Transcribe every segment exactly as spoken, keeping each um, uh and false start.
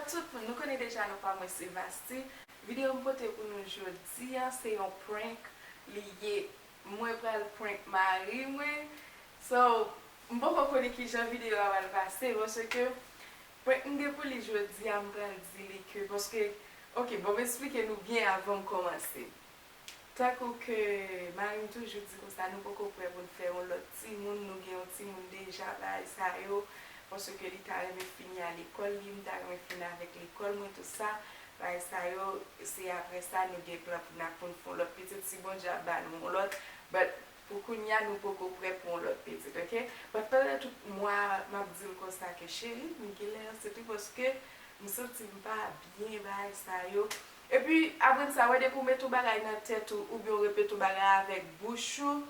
Tout moun, nou konnen deja non pa mwen se Vasti. Videyo m pote pou nou jodi a, se yon prank li ye. Mwen pral prank mari mwen. So, m poko konnen kijan videyo a pral pase, paske prank m gen pou li jodi a, m pral di li ke, paske, ok, bon, m eksplike nou byen avan m kòmanse. Tankou ke mari m toujou di konsa, nou poko prè pou n fè yon lòt timoun, nou gen yon timoun deja, bagay sa yo, paske li ta renmen fini a lekòl li, m ta renmen fini avèk lekòl mwen, tout sa, bagay sa yo, se apre sa nou gen plan pou n ap konn fè yon lòt pitit, si Bondye ap ba nou yon lòt, but pou kounye a nou poko prè pou yon lòt pitit, ok? But pandan tout mwa, m ap di l konsa ke, cheri, m genlè ansent wi, paske m santi m pa byen, bagay sa yo. Epi, apre sa, wè, depi w met yon bagay nan tèt ou, oubyen w repete yon bagay avèk bouch ou,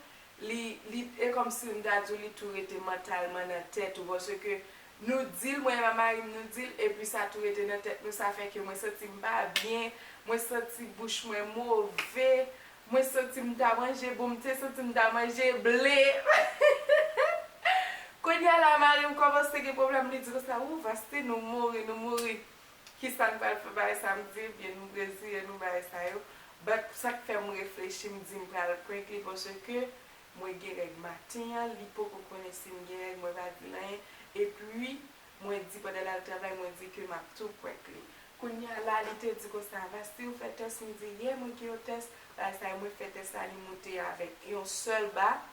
li, li, e kòmsi m ta di w, li tou rete mantalman nan tèt ou, paske nou di l, mwen e mari m, nou di l, epi sa tou rete nan tèt nou, sa fè ke mwen santi m pa byen, mwen santi bouch mwen move, mwen santi m ta manje, bon, m te santi m ta manje ble. Kounye a la, mari m kòmanse gen pwoblèm, li di konsa, "Ou, Vasti, nou mouri, nou mouri." Kisa n pral fè bagay sa, m di, byen, nou reziye nou bagay sa yo. But sa k fè m reflechi, m di m pral prank li, paske mwen gen règ maten an, li poko konnen si m gen règ, mwen pa di l anyen. Epi, mwen di pandan l al travay, mwen di ke m ap tou prank li. Kounye a la, li te di konsa, "Vasti, ou fè tès?" M di, "Yeah, mwen gen yon tès." Bagay sa yo, mwen fè tès la, li moute avèk yon sèl ba.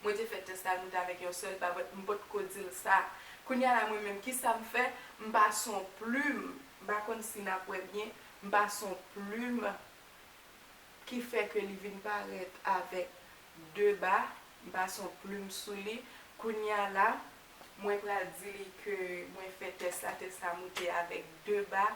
Mwen te fè tès la, mwen te avèk yon sèl ba, but m potko di l sa. Kounye a la, mwen menm, kisa m fè? M pase yon plim. M pa konn si n ap wè byen. M pase yon plim ki fè ke li vin parèt avèk de ba. M pase yon plim sou li. Kounye a la, mwen pral di li ke mwen fè tès la, tès la moute avèk de ba,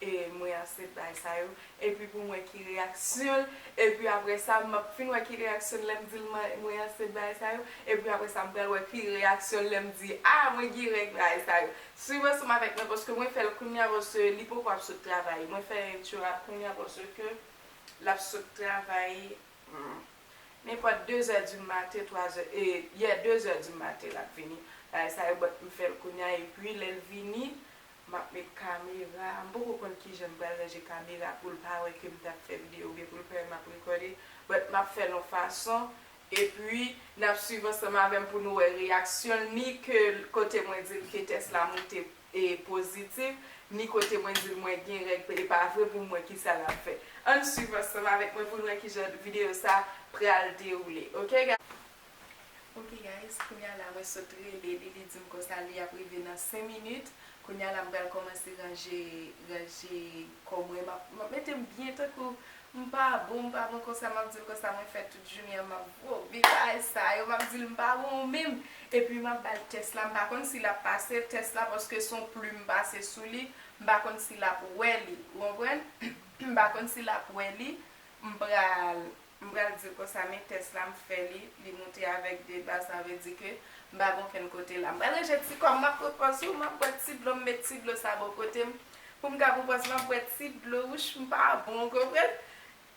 e mwen ansent, bagay sa yo. Epi pou m wè ki reyaksyon l. Epi apre sa, m ap fin wè ki reyaksyon l lè m di l mwen, mwen ansent, bagay sa yo. Epi apre sa, m pral wè ki reyaksyon l lè m di, "Ah, mwen gen règ," bagay sa yo. Swiv ansanm avèk mwen, paske mwen fè l kounye a, paske li poko ap sot travay. Mwen fè entwo a kounye a, paske l ap sot travay, hmm, nenpòt de zè di maten, twa zè, e, yeah, de zè di maten l ap vini. Bagay sa yo, but m fè l kounye a, epi lè l vini, m ap met kamera, m poko konn kijan m pral ranje kamera pou l pa wè ke m t ap fè videyo oubyen pou l pa wè m ap rekòde, but m ap fè l yon fason, epi n ap swiv ansanm avè m pou nou wè reyaksyon l, ni ke kote mwen di l ke tès la moute e pozitif, ni kote mwen di l mwen gen règ, e pa vre, pou m wè kisa l ap fè. Ann swiv ansanm avèk mwen pou n wè kijan videyo sa pral dewoule. Ok, guys? Ok, guys, kounye a la, mwen sot rele li, li di m konsa li ap rive nan senk minit. Kounye a la, m pral kòmanse ranje, ranje kò mwen. M ap, m ap mete m byen tankou m pa bon, m pa bon konsa, m ap di l konsa, mwen fè tout jounen an, m ap vomi bagay sa yo, m ap di l m pa bon menm. Epi m ap ba l tès la, m pa konn si l ap pase tès la, paske se yon plim m pase sou li, m pa konn si l ap wè li, ou konprann? M pa konn si l ap wè li, m pral, m pral di l konsa, men tès la m fè li, li moute avèk de ba, sa vle di ke m pa gen okenn kote la. M pral ranje ti kò m, m ap pran pòz wi, m ap bwè ti dlo, m met ti dlo sa bò kote m. Pou m ka pran pòz, m ap bwè ti dlo, wouch, m pa bon, ou konprann?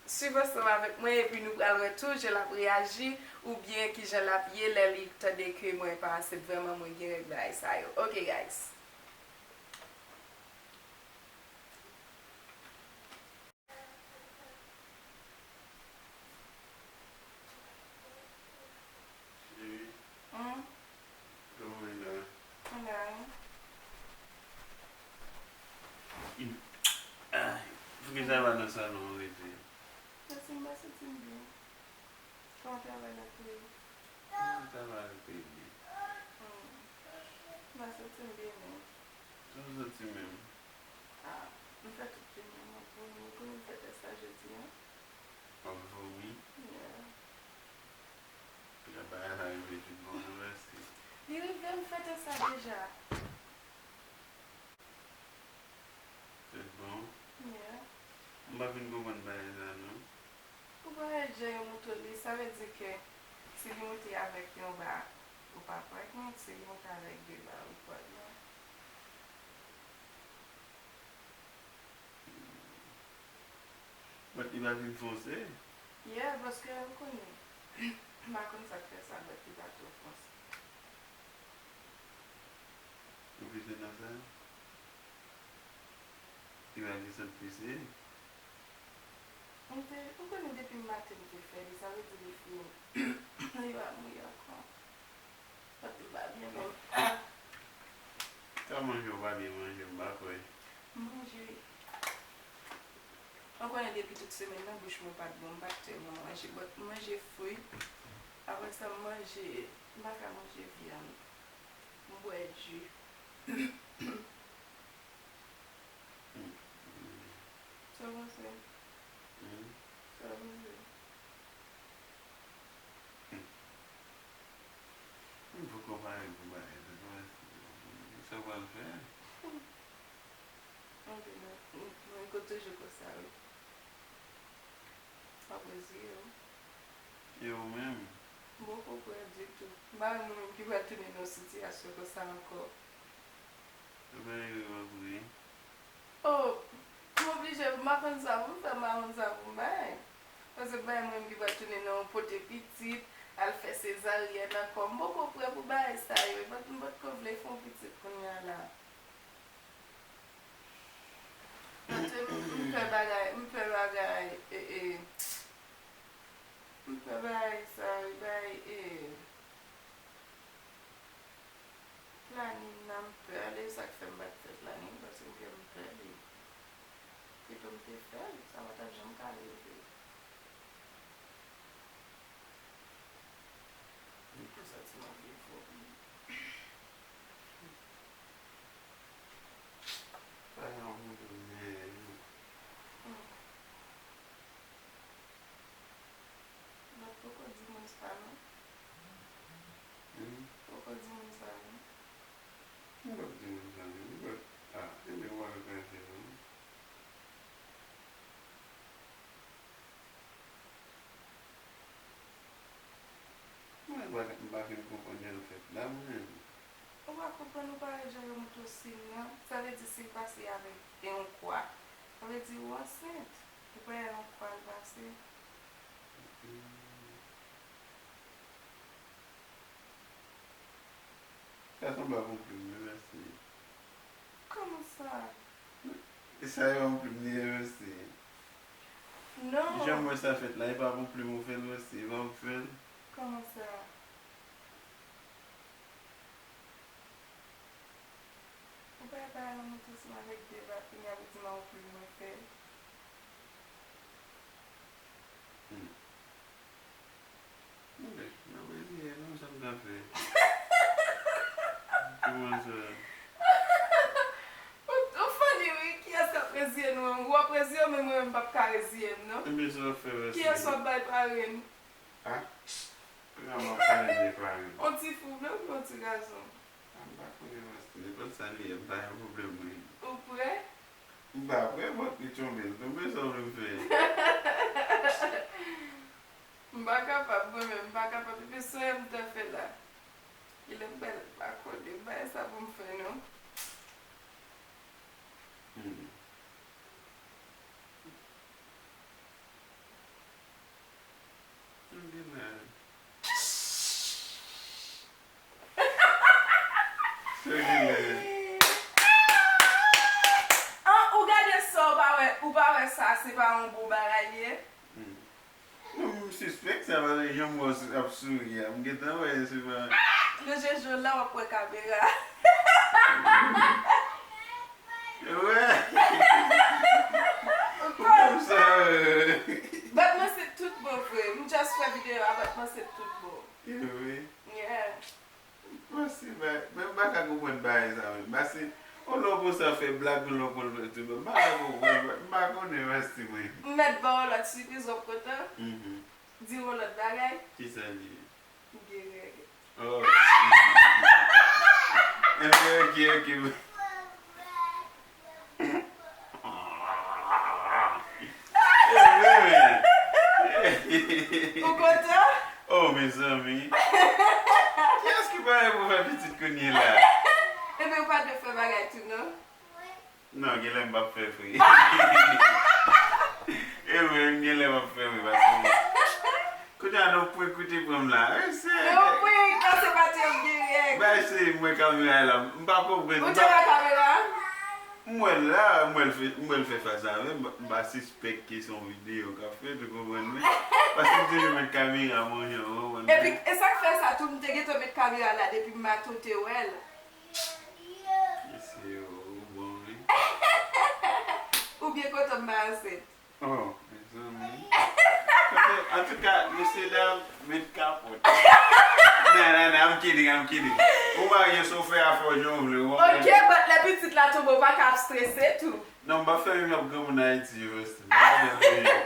Swiv ansanm avèk mwen, epi nou pral wè tou jan l ap reyaji, oubyen kijan l ap ye lè li tande ke mwen pa ansent vrèman, mwen gen règ, bagay sa yo. Ok, guys. Cheri, hmm? Kòman w ye la? M la wi. Im-, ay, poukisa w pa nan salon an rete? Paske m pa santi m byen. Kòman travay la te ye? Travay la te byen. Hmm. M pa santi m byen menm. Sa w santi menm? Ah, m fè tout jounen an, m ap vomi. Ou konnen m fè tès la jodi a. W ap vomi? Yeah. Jan bagay la rive tout bon nan vèse. Li rive, m fè tès la deja. Tout bon? Yeah. M pa fin konprann bagay sa non. Ou pa wè jan yo moute li, sa vle di ke si li moute avèk yon ba, ou pa pregnant, si li moute avèk de ba, ou pregnant. But li pa fin fonse? Yeah, paske ou konnen. M pa konn sa k fè sa, but li pa twò fonse. Ou vle nan sa? Bagay ki sot pise. M te, ou konnen depi maten m te fè li, sa vle di li fini. Li pa mouye ankò. Pòt li pa byen menm. Sa manje ou pa byen manje, m pa kwè. M manje. Ou konnen depi tout semèn nan, bouch mwen pa t bon, m pa t tèlman manje, but m manje fwi. Apre sa, m manje, m pa ka manje vyann. M bwè ji. Sa w panse? Hmm? Sa w panse? Hmm. M poko pare pou bagay sa. Sa w pral fè? Anpil, non. Mwen, mwen, mwen toujou konsa, wi. W ap reziye w. E ou menm? M poko prè ditou. M pa wè mwen menm ki pral tounen nan yon sitiyasyon konsa ankò. Ou pa rive w ap ri? Oh, m oblije, m pa konn sa pou m fè, m pa konn sa pou m bay. Paske bay mwen menm ki pral tounen nan yon pote pitit, al fè sezaryèn ankò. M poko prè pou bagay sa yo. E pa, m potko vle fè yon pitit kounye a la. Mwen te, m, m pè bagay, m pè bagay, e, e, m pè bagay sa, e, bagay, e, planin nan, m pè li, sa k fè m pa t fè planin, paske m gen, m pè li. Pito m te fè l, sa pa t ap janm ka rive. M te santi m ap viv fò. Pa gen yon moun ki mèyè, non. Hmm. Mwen poko di moun sa, non. Hmm? Poko di moun sa, non. M p ap di moun sa, non. M p ap, ah, ebyen, w al kraze, non. Mwen pa, m pa fin konprann jan l fèt la, mwen. Ou pa konprann, ou pa wè jan yo montre w siy nan? Sa vle di si l pase avèk yon kwa, sa vle di ou ansent. Ou pa wè yon kwa l pase? Sa sanble ak yon plim, wi, mèsi. Kòman sa? E sa e yon plim li ye, mèsi. Non. Jan m wè sa fèt la, e pa ak yon plim ou fè l, mèsi, e pa ou k fè l. Kòman sa? Ou pa wè bagay la monte sou mwen avèk de va, kounye a pou di m a yon plim mwen fè l. Hmm. Oke, m ap reziye non, sa m ka fè. Kòman sa? Ou, ou funny wi, kiyès k ap reziye nou menm? Ou ap reziye w, men mwen menm m p ap ka reziye m non. Ebyen sa w ap fè, mèsi. Kiyès w ap bay pare n? A? Kòman w ap pale de pare n? On ti fi w vle oubyen on ti gason? A, m pa konnen, mèsi. Nenpòt sa li ye, m pa gen pwoblèm mwen. Ou prè? M pa prè, but li tonbe, l tonbe, sa w vle m fè? M pa kapab, mwen menm, m pa kapab. Epi souri m t ap fè la. Genlè m pral pa konnen bagay sa pou m fè, non. Hmm. Genlè. Sa genlè. An, ou gade sa, ou pa wè, ou pa wè sa, se pa yon bon bagay li ye? Hmm. Non, m sispèk sa, paske jan m wè w ap souri a, m gentan wè se pa. Leve je w la, w ap wè kamera. Wè. Ou konn sa, wè. But mwen se tout bon vre. M just fè videyo a, but mwen se tout bon. Wi. Yeah. Mèsi, bay. Men m pa ka konprann bagay sa menm. Paske, yon lè w konsa fè blag, yon lè w konn fè tout bon. M pa ka konprann, m pa konnen, mèsi mwen. M mèt ba w lòt sipriz, w ap kontan? Mhm. Di w yon lòt bagay? Kisa li ye? M gen règ. Oh. Ebyen, ok, ok. Ou kontan? Oh, mezanmi. Kiyès ki pare pou fè pitit kounye la? Ebyen, ou pa dwe fè bagay tou, non? Non, genlè m p ap fè vre. E vre, m genlè m ap fè vre, paske kounye a, non, prank ou te pran m la. E se. Yon prank, non, se pa te yon gen règ. Bay se mwen kamera la, m pa konprann. Ou te wè kamera? M wè l la, m wè l fè, m wè l fè fas avè m, m pa sispèk ke se yon videyo k ap fèt, ou konprann mwen? Paske m toujou met kamera mwen jan, ou konprann mwen? Epi, e sa k fè sa tou, m te gentan met kamera la depi m maten w te wè l. Mesye yo, ou bon, wi. Ou byen kontan m pa ansent. Oh, mezanmi. Antouka, mesye dam, met kapòt. Nan, nan, nan, I'm kidding, I'm kidding. Ou marye, so fè afè w jan w vle, ou konprann? Ok, but lè pitit la tonbe, ou pa ka ap strese tou. Non, m pa fè menm jan granmoun Ayiti yo, Weston. M pa fè menm jan.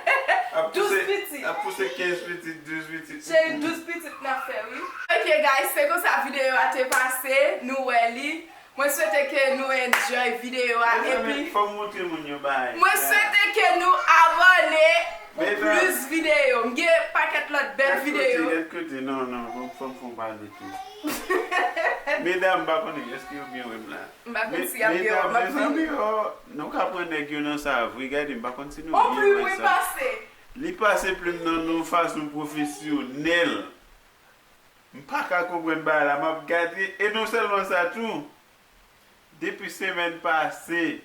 Ap pouse, douz pitit. Ap pouse kenz pitit, douz pitit. Cheri, douz pitit n ap fè, wi. Ok, guys, se konsa videyo a te pase, nou wè li. Mwen swete ke nou enjoy videyo a, epi fò m montre moun yo bagay. Mwen swete ke nou abòne pou plis videyo. M gen pakèt lòt bèl videyo. Gad kote, gad kote. Non, non, fò m, fò m fè yon pale tou. Medam, m pa konnen èske yo byen wè m la. M pa konn si y ap byen wè m, m ap vini. Medam, mezanmi, oh, nou ka pran nèg yo nan sa vre. Gade, m pa konn si nou byen wè sa. Li pase plim nan nou fason pwofesyonèl. M pa ka konprann bagay la, m ap gade. E non sèlman sa tou, depi semèn pase,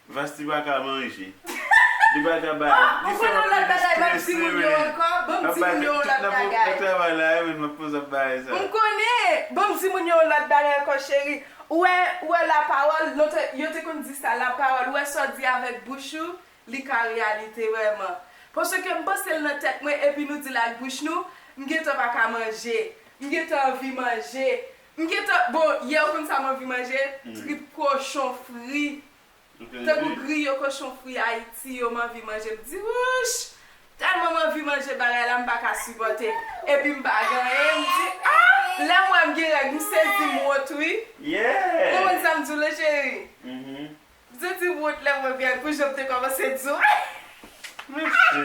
Vasti pa ka manje. Li pa ka bay. Li fè m ap strese, men. Ban m di moun yo yon lòt bagay. Nan travay la, men, m ap poze ap bagay sa. M konnen. Ban m di moun yo yon lòt bagay ankò, cheri. Ou wè, ou wè lapawòl, yo te konn di sa, lapawòl, ou wè sa w di avèk bouch ou, li ka reyalite vrèman. Paske m panse l nan tèt mwen, epi nou di l ak bouch nou, m gentan pa ka manje. M gentan anvi manje. M gentan, bon, yè ou konn sa m anvi manje? Trip kochon fri. Tankou griyo kochon fri Ayiti yo, m anvi manje. M di, wouch! Tèlman m anvi manje bagay la, m pa ka sipòte. Epi m pa gen anyen, m di, ah! Lè m wè m gen règ, m sezi m wont, wi. Ou konprann sa m di w la, cheri? Santi m wont lè m wè byen pou jan m te kòmanse di w. Mesye,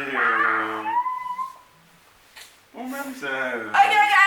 ou menm sa. Ok, guys,